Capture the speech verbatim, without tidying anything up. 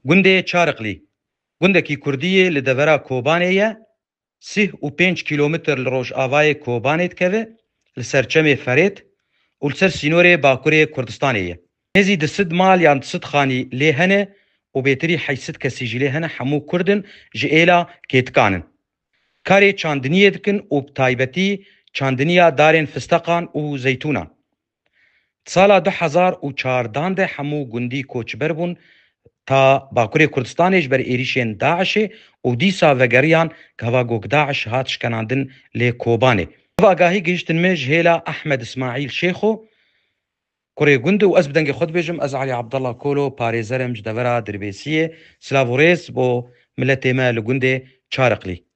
Gundê Çariqlî, gundekî kurdî yê li devera Kobanê ye, sîh û pênc kîlometr li rojavayê Kobanê dikeve, li ser çemê Ferêt û li ser sînorê bakurê Kurdistanê ye. Nêzî du sed mal yan du sed xanî lê hene û bêtirî heşt sed kesî jî lê hene, hemû kurd in, ji êla kêtikan in. Karê çandiniyê dikin û bi taybetî çandiniya darên fisteqan û zeytûnan. Di sala du hezar û çardan de hemû gundî koçber bûn ta Bakurê Kurdistanê ji ber êrîşên DAIŞê û dîsa vegeriyan gava ku DAIŞ hat şkenandin lê Kobanê. Ev agahî gihiştin me ji hêla Ehmed Îsmaîl Şêxo, kurê gund û ez bi dengê xwe dibêjim, ez Elî Abdullah Kolo, parêzer im ji devera Dirbêsiyê. Silav û rêz bo miletê me li gundê Çariqlî.